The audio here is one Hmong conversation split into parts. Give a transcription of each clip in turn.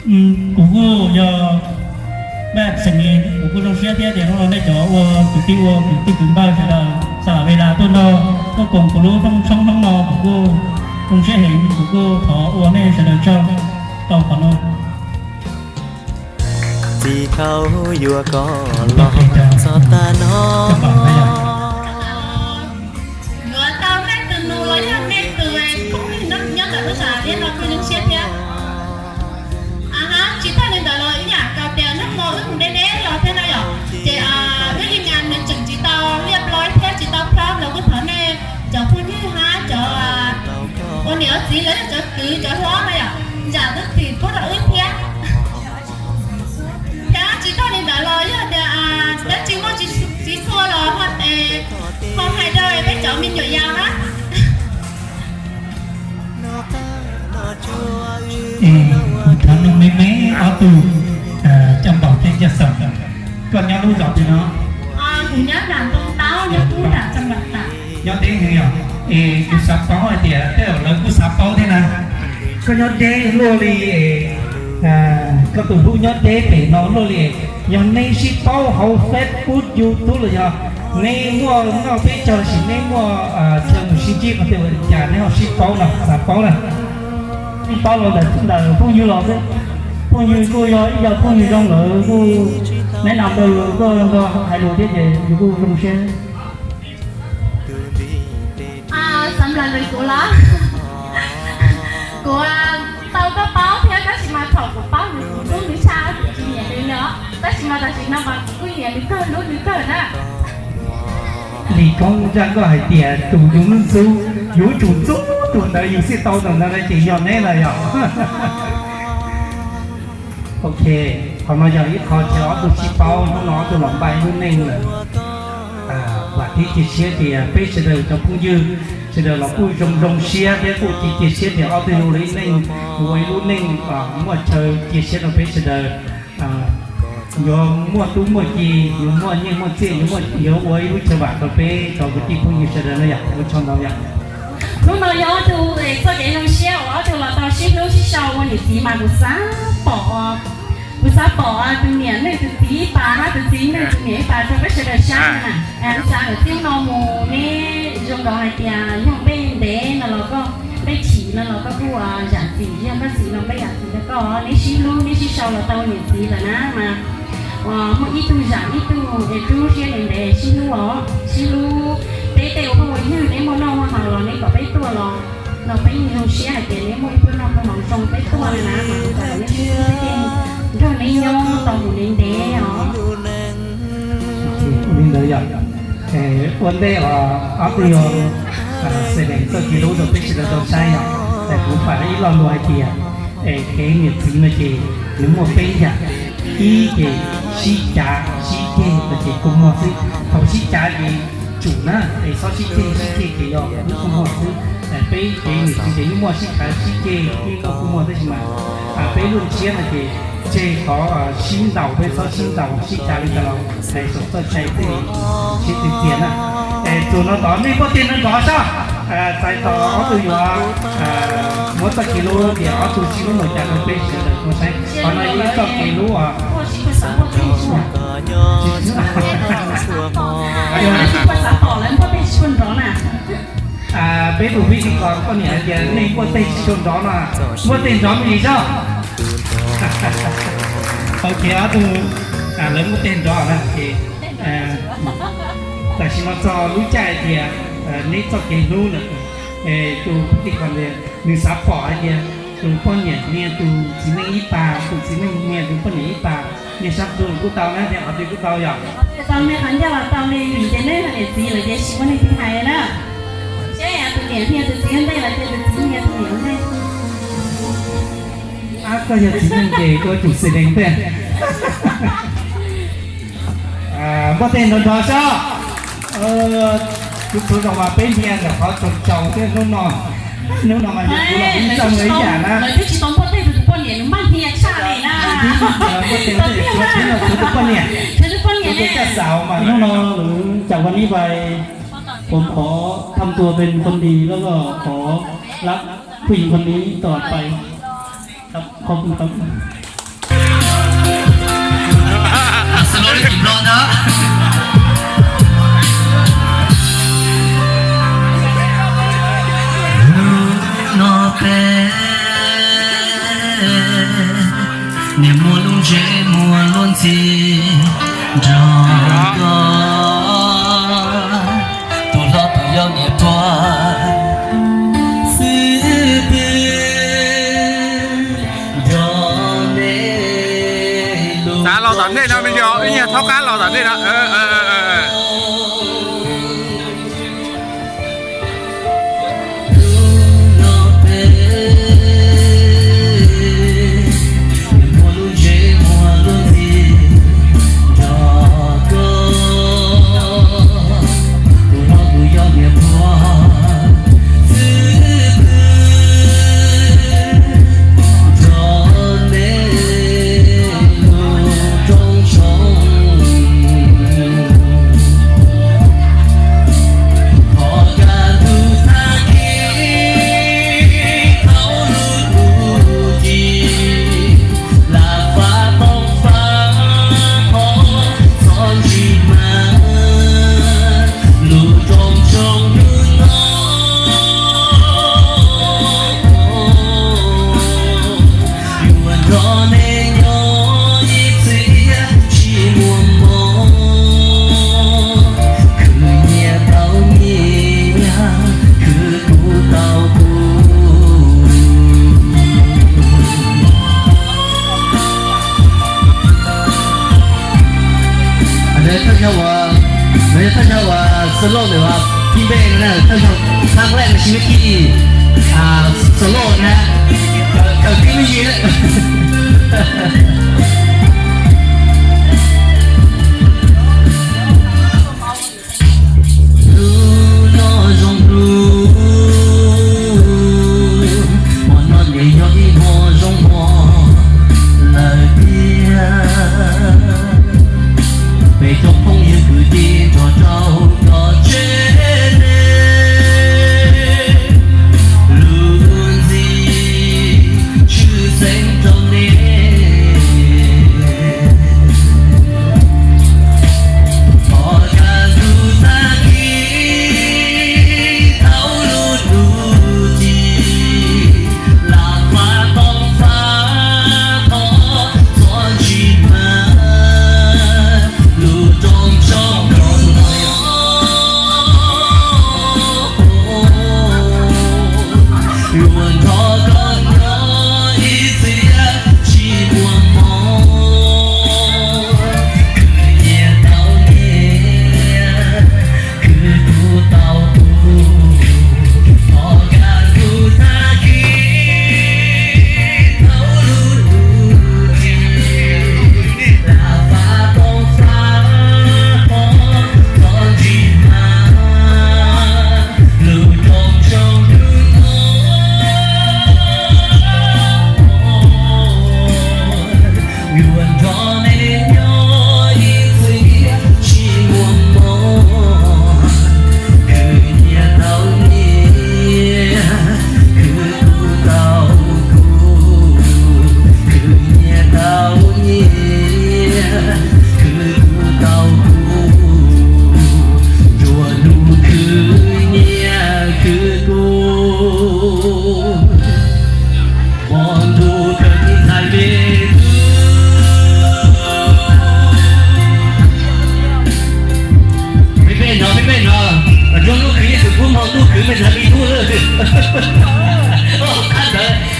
Kuv kuj yog Maj Xeem Lis, kuv kuj zoo siab thiab tias hnub no nej cov ua kwv tij ua kwv tij kwv npawg sawv daws xa las ve las tuaj nrog tuaj koom kuv lub rooj tshoob hnub no, kuv kuj zoo siab heev, kuv kuj thov ua nej sawv daws tsaug rau qhov no. Txiv thaum yuav koj los txog tag no. Yuav tau nej tus nus los yog nej tus koob nyob ntawm lub sab liab no kuj zoo siab thiab. Aha, tsis tag li ntawd los ib yam kom tias hnub no wb mus deb deb los thiab no yom, ces wb li nyas nws tseem tsis tau liaj plob thiab tsis tau plab los kuj thov nej cov phooj ywg hab cov ua niam ua txiv los yog cov kwv cov hlob no yom, zam lub txim pub rau wb thiab. Thiab tsis tag li ntawd los yog tias dab tsi muaj tsis txhua los ho hais rau peb cov me nyuam yaus na. Es kuv thov nug me me ob tug, Caj Npaum thiab Caj Xeem, koj nyob lub zos twg no? Kuv nyob nram Ntoo Taub, nyob pub nram Txos Npam Tam. Nyob deb heev yom? Es kuv xav paub hais tias tej zaum lawv kuj xav paub thiab na. Koj nyob deb luaj li, koj tus hlub nyob deb pem no luaj li, yog neb sib paub hauv Facebook, YouTube los yog neb muaj noj peb caug los sis neb muaj chaw mus sib ntsib qhov twg ua cas neb ho sib paub no, xav paub na. Sib paub los ntawm phooj ywg los xwb. Phooj ywg kuj yog ib co phooj ywg zoo, lawv kuj, neb nam ntawd kuj nrog hais lus thiab ces yus kuj zoo siab. Xav nplawg nws kuv los, kuv tau koj paub thiab tab sis mas thaum kuv paub nws kuv hlub nws tshaj kuv tsis nyiam nws li os, tab sis mas tam sim no mas kuv kuj nyiam nws kawg hlub nws kawg na. Li koob zaj nkauj hais tias tus yus ntxub, yus tsum ntxub tus ntawd yus thiaj tau tus ntawd no ces yog neb lawm yom. Ok, qhov no yog ib qho chaw ob tug sib paub, hnub no ob tug los npaj ib lub neej lawm. Vam thiab cia siab tias peb sawv daws cov phooj ywg sawv daws los kuj zoo zoo siab thiab kuj cia cia siab tias ob tug yuav ua ib lub neej, ua ib lub neej muaj chaw cia siab rau peb sawv daws. Yuav muaj tub muaj ki, yuav muaj nyiaj muaj txiaj, yuav ua ib lub chaw vam rau peb cov kwv tij phooj ywg sawv daws no yom, ua tsaug ntau yom. Hnub no yog ob tug txoj kev zoo siab uas ob tug los tau sib hlub sib sau ua niam txiv mas kuv xav pom, kuv xav pom tus niam nwj tus txiv ib pas hab tus txiv nwj tus niam ib pas rau peb sawv daws saib na. Kuv xav lawm txij no mus neb zoo nkaus hais tias yog peb ntev no los koj, peb chim no los koj kuj zam txim, yog koj txim no peb zam txim rau koj, neb sib hlub neb sib sau los tau niam txiv lawm na mas muaj ib tug zam ib tug es rub siab ntev ntev sib hlub os, sib hlub. Peb tej ua phooj ua ywg neb muaj noj muaj haus los neb kom peb tuaj los no peb yeej zoo siab hais tias neb muaj ib pluag noj pluag haus zoo peb tuaj na mas kom neb sib hlub peb thiaj nrog neb nyob tau mus ntev ntev os. Li ntawd yog ua ntej os ob tug yog Xeem Lees txoj kev hlub rau peb sawv daws tau saib yom. Kuv pom ib lo lus hais tias kev niam txiv no ces nws muaj peb yam. Ib ces sib cav sib ceg no ces kua muag xwb. Thaum sib cav ces tsum na, es txhob sib ceg, sib ceg ces yog lub kua muag xwb. Peb kev niam txiv ces yeej muaj sib cav sib ceg, yeej muaj kua muag tab sis mas peb lub ntshiab no ces tseg qhov sib ntaus, peb txhob sib ntaus sib cav li cas los hais saum txoj cai tej siab tiag tiag na. Es txuas no tod nej npuaj teg nrov nrov soj, txais tos ob tug yuav muab txoj kev hlub tias ob tug sib hlub mus cas rau peb sawv daws tau saib. Qhov no yog ib txoj kev hlub os. Peb tus pib tsis kom poj niam hais tias nej npuaj teg tsis tshua nrov no, npuaj teg nrov me ntsis soj. Ok, ob tug lawv npuaj teg nrov na ces tam sim no txog lub caij hais tias neb txoj kev hlub lawm. Tus pib tsis kom nws xav pom hais tias tus poj niam nias tus txiv neej ib pas, tus txiv neej nias tus poj niam ib pas, nias sab ntuj kuj tau na, nias qhov twg kuj tau yom. Tau nias qhov ncauj los tau li, vim ces nej yog niam txiv lawm ces tsis muaj neeg twg hais na. Seb tus niam nias tus txiv ua ntej los ces tus txiv nias tus niam ua ntej. Ab, koj yog txiv neej ces koj yuav tsum xeem lees thiab. Npuaj teg nrov nrov soj. Kuv xav zoo mas peb nias ntawm qhov tsaus tsaus thiab hnub no. Hnub no mas yog kuv los kuv txawj ua ib yam na. Lawv twb tsis tau npuaj teg rau tus poj niam nws maj hnia tshaj li na. Npuaj teg rau tus poj niam, rau tus poj niam, rau tus poj niam. Caj xaum mas hnub no จากวันนี้ไป ผมขอทำตัวเป็นคนดี แล้วก็ขอรักผู้หญิงคนนี้ตลอดไป ครับ ขอบคุณครับ Solo lub cim no ntag. Hnub no peb niam muaj lub ntsej muag luag ntxhi nrog koj, tus hlob tus yau niam pog xwb pwg nrog me lus. Xav los tom ntej no me ntsis, ib nyuag thaub qab los tom ntej no. Hnub no peb muaj lub ntsej muag luag ntxhi nrog koj, tus hlob tus yau niam pog xwb pwg nrog me lus rooj tshoob. Thov kaj ntug tag kis thaum lub ntuj ci, lam faj tau faj thov txhob ntsib mas lub rooj tshoob hnub no. Yuav nrog neb nyob ib txhia tsis muaj mob, khwv nyias tau nyias, khwv kuv tau kuv. Thawj zaug uas, thawj zaug uas solo ntawm Phij Npej no na, thawj zaug, thab lej no sis vib thib solo na, kawm tib lub yig na. Hnub no zoo hnub, hmo no nws yog ib hmo zoo hmo lawm tiag. Peb cov phooj ywg kwv tij nrog rau tom tsev neeg, lub ntxim tshwj xeeb rau nej. Thov kaj ntug tag kis thaum lub ntuj ci, lam faj tau faj thov txhob ntsib mas lub rooj tshoob hnub no. Yuav nrog koj nyob ib txhia tsis muaj mob, khwv nyias tau nyias, khwv kuv tau kuv. Thov kaj ntug tag kis thaum lub ntuj ci, lam faj tau faj thov txhob ntsib mas lub rooj tshoob hnub no. Yuav nrog nej nyob ib txhia tsis muaj mob, khwv nyias tau nyias, khwv kuv tau kuv, khwv nyias tau nyias, khwv kuv tau kuv, nruab hnub khwv nyias khwv kuv. Hmo ntuj kawg tib ntxhais me tub. Peb peb no, peb peb no, nruab hnub khwv nyias khwv kuv, hmo ntuj khwv me ntxhais me tub lawm. Qhab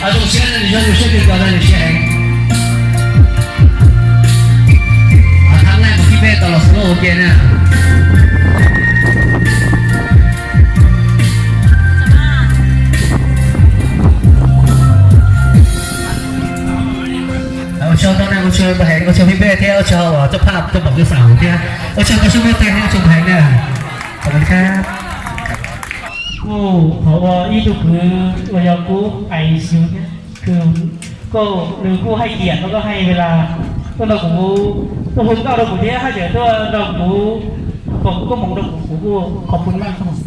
ntawd zoo siab, nws yog nws siab nws tso nws siab heev. Thab lej mus pib peb tau los solo ua ke na. Ua tsaug ntau na, ua tsaug Npawg Heev, ua tsaug Phij Npej thiab ua tsaug coj phaj coj pom coj xav thiab ua tsaug koj sib muab tej thiab ua tsaug Npawg Heev na. Kuj thov ua ib tug kwv uas yog kuv ais xyuv thiab, koj nws kuj haj yam no koj haj ib las tuaj nrog kuv, tuaj hu nkauj rau kuv thiab haj yam tuaj nrog kuv foom koob hmoov rau kuv, kuv kuj qhov pub maj koob hmoov.